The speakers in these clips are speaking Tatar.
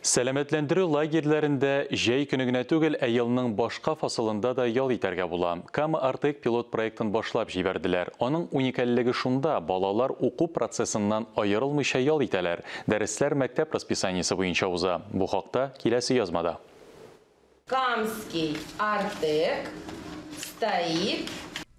Сәламәтләндерү лагерьләрендә җәй көне генә түгел, ә елның башка фасылында да ял итәргә була. Кама Артек пилот проектын башлап җибәрделәр. Аның уникальлеге шунда, балалар уку процессыннан аерылмыйча ял итәләр. Дәресләр мәктәп расписаниесе буенча уза. Бу хакта киләсе язмада. Камский Артек стоит.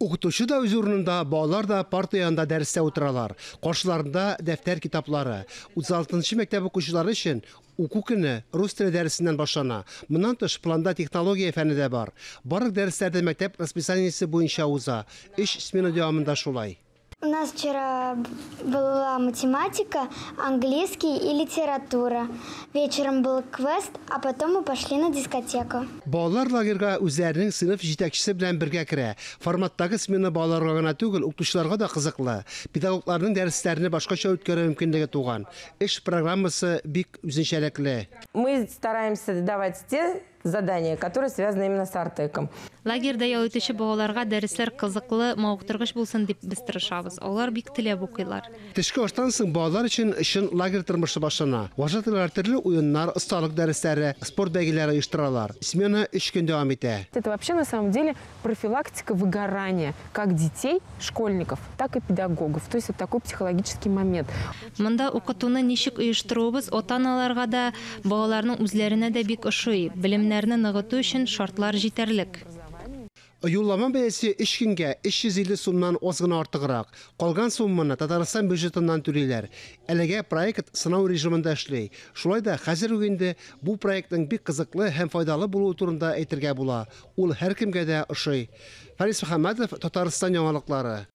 Укытучы да үз урынында, балалар да парта янында дәрестә утыралар. Каршыларында дәфтәр китаплары. 36 мәктәп укучылары өчен уку көне рус теле дәресеннән башлана. Моннан тыш, планда технология фәне дә бар. Барлык дәресләр дә мәктәп расписаниесе буенча уза. Өч смена дәвамында шулай. У нас вчера была математика, английский и литература. Вечером был квест, а потом мы пошли на дискотеку. Балалар лагерьга үзләренең сыйныф җитәкчесе белән бергә керә. Форматтагы смена балаларга гына түгел, укытучыларга да кызыклы. Педагогларның дәресләрне башкача үткәрү мөмкинлеге туган. Эш программасы бик үзенчәлекле. Мы стараемся давать те задания, которые связаны именно с Артеком. Лагерьда ял итүче балаларга дәресләр кызыклы, мавыктыргыч булсын дип без тырышабыз. Алар бик теләп укыйлар. Төшке аштан соң балалар өчен чын лагерь тормышы башлана. Вожатыйлар төрле уеннар, осталык дәресләре, спорт бәйгеләре оештыралар. Смена 3 көн дәвам итә. Это вообще на самом деле профилактика выгорания как детей, школьников, так и педагогов. То есть это такой психологический момент. Монда укытуны ничек оештыруыбыз ата-аналарга да, балаларның үзләренә дә бик ошый. Белемнәрне ныгыту өчен шартлар җитәрлек. Юллама бәясе 3 көнгә 350 сумнан аз гына артыграк. Калган сумманы Татарстан бюджетыннан түлиләр. Әлегә проект сынау режимында эшли. Шулай да хәзер үк инде бу проектның бик кызыклы һәм файдалы булуы турында әйтергә була. Ул һәркемгә дә ошый. Фарис Мөхәммәтов, Татарстан яңалыклары.